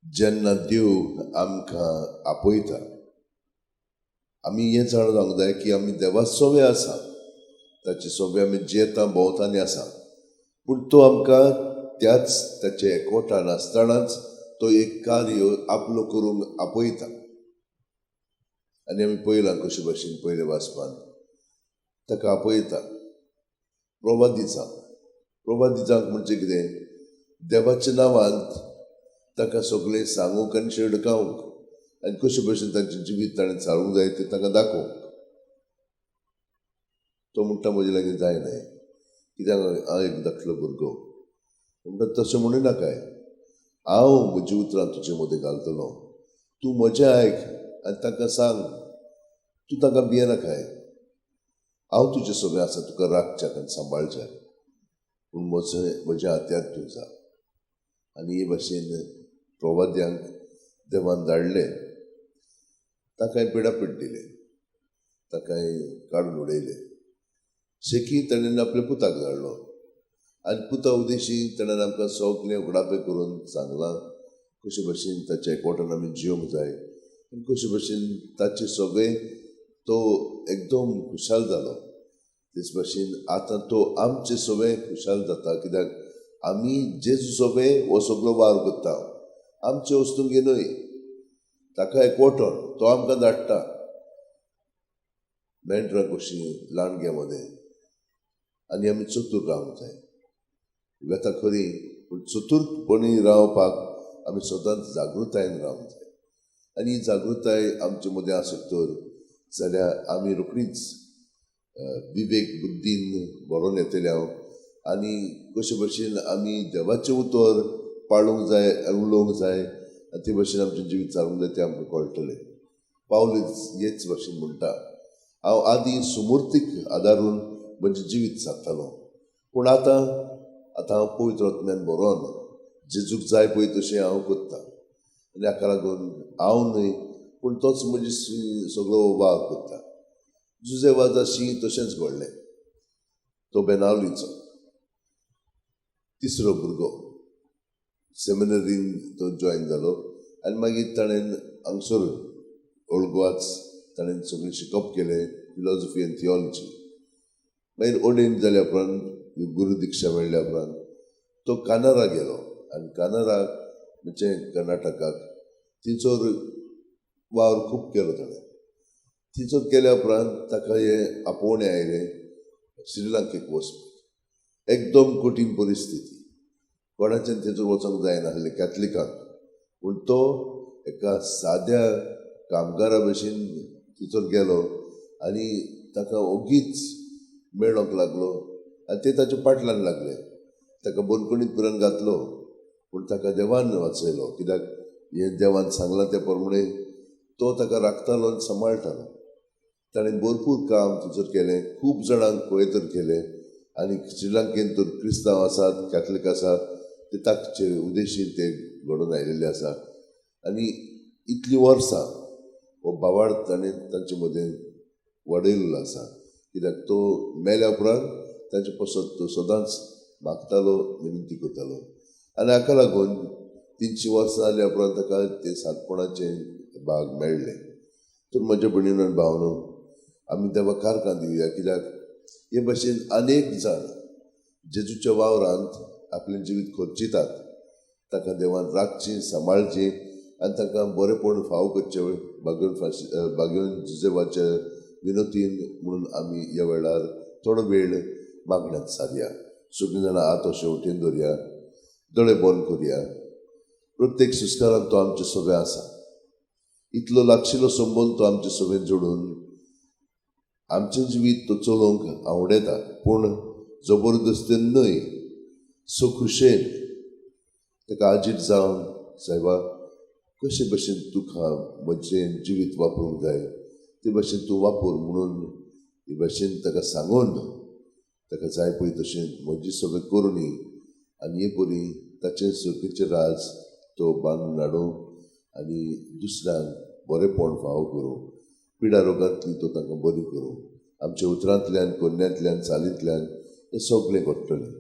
जेन्ना देव आमकां आपयता, आमी हें जाणा जावंक जाय की आमी देवा सोवे आसा, ताचे सोवे आमी जियेता भोंवतानी आसा. पूण तो आमकां त्याच ताच्या एकवटान आसतनाच तो एक कार्य आपलो करूंक आपयता. आनी आमी पळयलां कशे भाशेन पयले वाचपान ताका आपयता प्रवादिजांक. प्रवादिजांक म्हणजे कितें? देवाच्या नांवांत ताका सगळें सांगूंक आनी शिडकावंक आनी कशे भशेन तांचें जिवीत ताणें चालूंक जाय तें तांकां दाखोवंक. तो म्हणटा म्हजे लागीं जायना, कित्याक हांव एक धाकलो भुरगो. म्हणटा तशें म्हणू नाकाय, हांव म्हजी उतरां तुजे मदें घालतलो, तूं म्हजें आयक आनी तांकां सांग, तूं तांकां भियेनाकाय, हांव तुजे सगळें आसा, तुका राखच्याक आनी सांबाळच्याक, पूण म्हज्या हात्यार तूं जा. आनी हे भाशेन प्रवाद्यांक देवान धाडले, ताकाय पिडापीड दिले, ताकाय काडून उडयले. शेकी ताणें आपल्या पुताक धाडलो आनी पुता उदेशी ताणें आमकां सगळें उगडापें करून सांगलां कशे भशेन ताच्या एकवटान आमी जिवंक जाय आनी कशे भशेन ताचे सगळें तो एकदम खुशाल जालो. तेच भशेन आतां तो आमचे सगळें खुशाल जाता, कित्याक आमी जेजू सगळें हो सगळो वावर करता, आमचे वस्तूंक न्हय, ताका एकवटोन तो आमकां धाडटा मेंढरां कशीं लांडग्यां मदें. आनी आमी चतूर रावंक जाय. वेता खरी, पूण चतुरपणी रावपाक आमी सदांच जागृतायेन रावंक जाय. आनी ही जागृताय आमचे मदें आसत तर जाल्यार आमी रोखडीच विवेक बुद्दीन भरोन येतले हांव. आनी कशे भशेन आमी देवाचें उतर पाळूंक जाय, उलोवंक जाय आनी ते भशेन आमचें जिवीत चालूंक जाय तें आमकां कळटलें. पावल हेच भशेन म्हणटा, हांव आदीं सुमुर्तीक आदारून म्हजें जिवीत सादतालो, पूण आतां आतां हांव पवित्र आत्म्यान भरोन जेजूक जाय पळय तशें हांव करतां. आनी हाका लागून हांव न्हय पूण तोच म्हजी सगळो वावर करता. जुजे वाजाशी तशेंच घडलें. तो बेनावलीचो तिसरो भुरगो, सेमिनरीन तो जॉयन जालो आनी मागीर ताणें हांगसर ओल्ड ताणें सगळें शिकप केलें, फिलॉसॉफी आनी थियोलॉजी. मागीर ओर्डेन जाल्या उपरांत, गुरू दिक्षा मेळ्ळ्या उपरांत तो कानारा गेलो आनी कानाराक म्हणजे कर्नाटकाक थंयसर वावर खूब केलो ताणें. थंयसर केल्या उपरांत ताका हें आपोवणें आयलें श्रीलंकेक वचपाक. एकदम कठीण परिस्थिती, कोणाच्यान थंयसर वचोंक जायनासलें कॅथलिकांक, पूण तो एका साद्या कामगारा भशेन थंयसर गेलो आनी ताका ओगीच मेळोंक लागलो आनी ते ताच्या पाटल्यान लागले. ताका बंदखणीत पर्यंत घातलो, पूण ताका देवान वाचयलो, कित्याक हें देवान सांगलां त्या प्रमाणे तो ताका राखतालो आनी सांबाळटालो. ताणें भरपूर काम थंयसर केलें, खूब जाणांक पळयतर केलें. आनी श्रीलंकेन तर क्रिस्तांव आसात, कॅथलीक आसात, ते ताचे उदेशीन ते घडोवन आयिल्ले आसा. आनी इतलीं वर्सां हो बावाड ताणें तांचे मदें वाडयल्लो आसा, कित्याक तो मेल्या उपरांत तांचे पसत तो सदांच मागतालो, विनंती करतालो. आनी हाका लागून 300 वर्सां जाल्या उपरांत ताका ते सातपणाचे भाग मेळ्ळे. तर म्हज्या भयणीन आनी भावनो, आमी देवा कारकां दिवया, कित्याक हे भशेन अनेक जाण जेजूच्या वावरांत आपलें जिवीत खर्चितात. ताका देवान राखचें, सांबाळचें आनी तांकां बरेंपण फाव करचें बागेवन बागेवन जुजेवाच्या विनोतीन म्हणून आमी ह्या वेळार थोडो वेळ मागण्यांत सारया. सगळीं जाणां हात अशें वटेन दवरया, दोळे बंद करया. प्रत्येक संस्कारान तो आमचे सगळें आसा, इतलो लागशिल्लो संबंद तो आमचे सगळें जोडून आमचें जिवीत तो चलोवंक आवडटा, पूण जबरदस्तीन न्हय, सो खुशेन ताका आजीर जावन, सायबा कशे भशेन तुका म्हजें जिवीत वापरूंक जाय ते भशेन तूं वापर म्हणून हे भशेन ताका सांगून ताका जाय पळय तशें म्हजें सगळें करुनी आनी हे परी ताचें सर्गीचें राज तो बांदून हाडूं आनी दुसऱ्यांक बरेंपण फावो करूं, पिडा रोगांतली तो तांकां बरी करूं. आमच्या उतरांतल्यान, कोन्यांतल्यान, चालींतल्यान हें सगळें घडटलें.